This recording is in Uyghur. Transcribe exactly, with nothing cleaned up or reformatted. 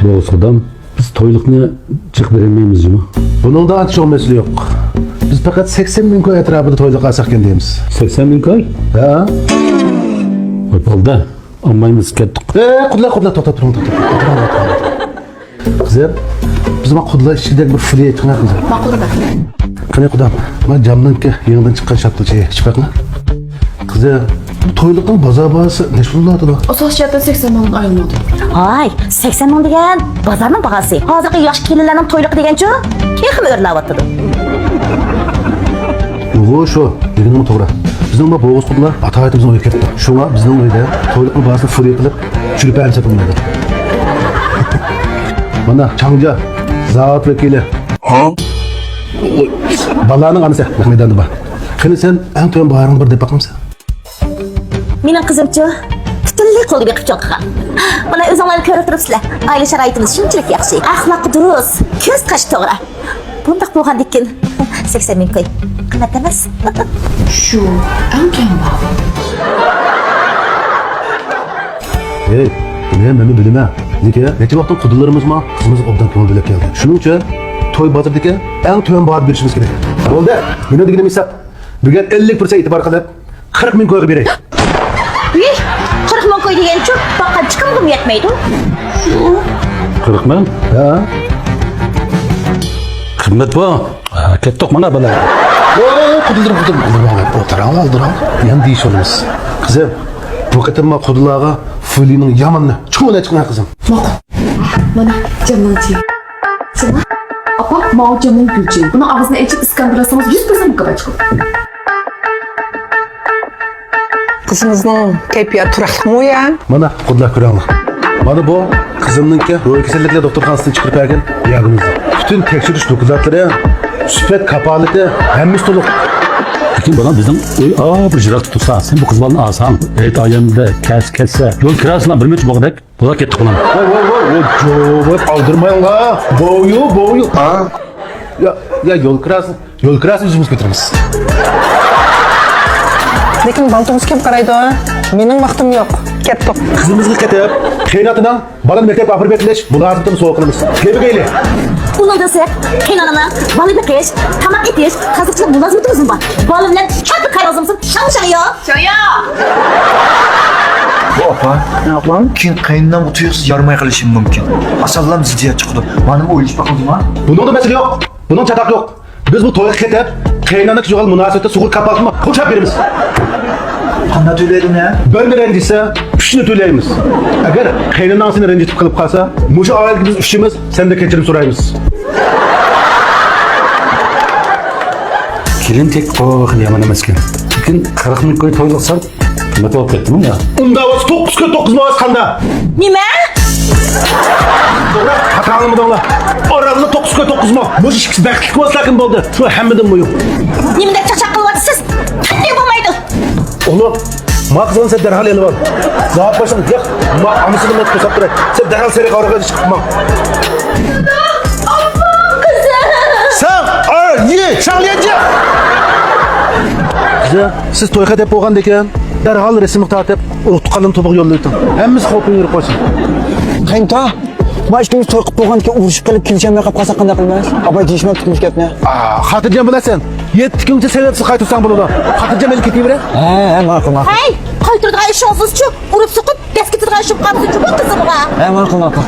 بولسا قۇدام، بىز تويلۇقنى جىق بېرەلمەيمىز جۇمۇ. بۇنىڭدا ئانچە چوڭ مەسىلە يوق. بىز پەقەت سەكسەن مىڭ كوي ئەتراپىدا تويلۇق ئالساق ئىكەن دەيمىز. سەكسەن مىڭ كوي؟ ھە. ۋاي، بولدى. ئالمايمىز، كەتتۇق. ئە، قۇدىلار، قۇدىلار، توختاپ، توختاپ تۇرۇڭ، توختاپ تۇرۇڭ، توختاپ تۇرۇڭ. قىزىم، بىز ما قۇدىلار ئىچىدەك بىر فوليە ئېيتقىن قىزىم. ماقۇل، ئاكا. قېنى قۇدام، ما جامنىڭكى يېڭىدىن چىققان شاپتۇل چېيى ئىچىپ باقىڭ. قىزىم، بۇ تويلۇقنىڭ بازار باھاسى نەچچە پۇل بولاتىدۇ؟ ئاساسىي جەھەتتىن سەكسەن مىڭدىن ئايرىلمايدۇ. ھاي، سەكسەن مىڭ دېگەن بازارنىڭ باھاسى. ھازىرقى ياش كېلىنلەرنىڭ تويلۇقى دېگەنچۇ، تېخىمۇ ئۆرلەۋاتىدۇ. ئۇغۇ شۇ، دېگىنىڭمۇ توغرا. بىزنىڭ بۇ بوغۇز قۇدىلار ئاتايىتى بىزنىڭ ئۆيگە كەپتۇ. شۇڭا بىزنىڭ ئۆيدە تويلۇقنىڭ باھاسىنى فوليە قىلىپ، چۈرپە ھەم سېتىلمايدۇ. مانا، چاڭجا، زاۋۇت ۋەكىلى. ھا؟ بالىلارنىڭ ئانىسى، نەق مەيداندا بار. قېنى سەن ئەڭ تۆۋەن باھاڭنى بىر دەپ باقامسەن؟ مېنىڭ قىزىمچۇ، پۈتۈنلەي قولدا بېقىپ چوڭ قىلغان. مانا ئۆزۈڭلارمۇ كۆرۈپ تۇرۇپسىلەر، ئائىلە شارائىتىمىز شۇنچىلىك ياخشى. ئەخلاقى دۇرۇس، كۆز قاش توغرا. بۇنداق بولغاندىكىن سەكسەن مىڭ كوي قىممەت ئەمەس. شۇ ئەڭ كەڭ باھا. ھەي، مەن، مەنمۇ بىلىمەن. لېكىن نەچچە ۋاقىتتىن قۇدىلىرىمىزمۇ قىزىمىزغا ئوبدان كۆڭۈل بۆلۈپ كەلدى. شۇنىڭ ئۈچۈن توي بازىرىدىكى ئەڭ تۆۋەن باھادا بېرىشىمىز كېرەك. بولدى، مېنىڭ دېگىنىم ھېساب. بۈگۈن ئەللىك پىرسەنت ئېتىبار قىلىپ، قىرىق مىڭ كويغا بېرەي. ۋىي، قىرىق مىڭ كوي دېگەنچۇ، باققان چىقىمغىمۇ يەتمەيدۇ. قىرىق مىڭ؟ ھە. قىممەت بۇ. ھە، كەتتۇق مانا بالا. ۋوي، قۇدىلىرىم، قۇدىلىرىم، ئالدىراڭلار، ئالدىراڭلار. يەنە دېيىش ئورنىمىز. قىزىم، بۇ قېتىم ما قۇدىلارغا فوليىنىڭ يامىنىنى چوڭىنى چىقىڭ قىزىم. ماقۇل. مانا، جامنىڭ چېيى. سىڭا، ئاپا، ماۋۇ جامنىڭ گۈل چېيى. بۇنىڭ ئاغزىنى ئېچىپ ئىسكان بېرسىڭىز، يۈز پىرسەنت مۇكاپات چىقىدۇ. قىزىڭىزنىڭ كەيپىياتى تۇراقلىقمۇ يا؟ مانا، قۇدىلار كۆرۈڭلار. مانا بۇ قىزىمنىڭكى روھىي كېسەللىكلەر دوختۇرخانىسىدىن چىقىرىپ بەرگەن ياردىمىمىز. پۈتۈن تەكشۈرۈش دوكلاتلىرى، سۈپەت كاپالىتى، ھەممىسى تولۇق. لېكىن بالام، بىزنىڭ ئۆي ئا بىر يىراقتا تۇرسا، سەن بۇ قىز بالىنى ئالساڭ، ھېيت ئايەمدە كەلسە، كەتسە، يول كىراسىنىڭ بىر مۇنچە بولغۇدەك. بۇلار كەتتى قۇلام. ۋاي، ۋاي، ۋاي، ۋاي، جو، ۋاي، ئالدىرمايلا. بويۇ، بويۇ. ھا؟ يا، يا، يول كىراسى، يول كىراسى ئۆزىمىز كۆتۈرىمىز. لېكىن بالىڭىز كەپ قارايدۇ. مېنىڭ ۋاقتىم يوق. كەتتۇق. قىزىمىزغا قېتىپ، قېيىنئاتىنىڭ بالىنى مەكتەپكە ئاپىرىپ يېتىلىش مۇلازىمىتىنى سوۋغا قىلىمىز. كېلىپ بېرەيلى. ئۇنىڭدىن سىرت، قېيىنئانىنىڭ بالا بېقىش، تاماق ئېتىش، قازىقچىلىق مۇلازىمىتىمىزمۇ بار. بالا بىلەن چاتىق قاينىغۇزىمىز شاڭ شاڭ يا. شاڭ يا. بۇ ئاپا، ھە، ئاپا. كېيىن قېيىننام بۇ تۇيۇقسىز يارىماي قېلىشى مۇمكىن. ئاسانلام زىددىيەت چىقىدۇ. مانىمۇ ئويلىشىپ باقىلدىما؟ بۇنىڭدا مەسىلە يوق. بۇنىڭ چاتاق يوق. بىز بۇ تويغا كېتىپ، قېيىنئانىغا يوغان مۇناسىۋەتتە سۇغۇرتا كاپالىتىنى قوشاپ بېرىمىز. قانداق تۆلەيدۇ نە؟ بىرنى رەنجىتسە، ئۈچنى تۆلەيمىز. ئەگەر قېيىنئاناڭ سېنى رەنجىتىپ قېلىپ قالسا، مۇشۇ ئائىلىدىكى بىز ئۈچىمىز سەندىن كەچۈرۈم سورايمىز. كېلىن تېكى قوغۇغىلى يامان ئەمەسكەن. لېكىن قىرىق مىڭ كوي تويلۇق سەل قىممەت بولۇپ كەتتىمۇ يا؟ ئۇنداق بولسا توققۇز كوي توققۇز ماڭا قاندا؟ نېمە؟ توغرا، خاتا ئاڭلىمىدىڭلار. ئارانلا توققۇز كوي توققۇز ماڭ. مۇشۇ ئىككىسى بەختلىك بولسىلا كىم بولدى؟ شۇ ھەممىدىن مۇھىم. نېمىدەك چاقچاق قىلىۋاتىسىز؟ قەتئىي بولمايدۇ. ئوغلۇم، ما قىزىڭنى سەن دەرھال ئېلىۋال. زاۋۇت باشلىقى، ياق، ما ئانىسىنى مەن قوشاپ بېرەي. سەن دەرھال سېرىق ئاۋارىغا چىقىپ ماڭ. ساڭ، ئا، يى، شاڭليەنجى. قىزىم، سىز توي خەتەپ بولغاندىكىن، دەرھال رەسىملىك تارتىپ، ئۇرۇق تۇغقانلىرىنى توپىغا يوللىۋېتىڭ. ھەممىسى خوپىنى يۈرۈپ قويسۇن. قېيىنتا، ما ئىككىمىز توي قىلىپ بولغاندىكىن ئۇرۇشۇپ قېلىپ كېلىشەلمەي قاپ قالساق قانداق قىلىمىز؟ ئاپاي دېيىشمەپتىكىن گەپنى. ئا، خاتىرجەم بولىسەن. يەتتە كۈنگىچە سەۋەبسىز قايتۇرساڭ بولىدۇ. خاتىرجەم ئېلىپ كېتىۋېرە. ھە، ھە، ماقۇل، ماقۇل. ھەي، قايتۇرىدىغان ئىشىڭىزچۇ؟ ئۇرۇپ سوقۇپ، دەس كېتىدىغان ئىشىم قالمىسۇنچۇ بۇ قىزىمغا. ھە، ماقۇل، ماقۇل.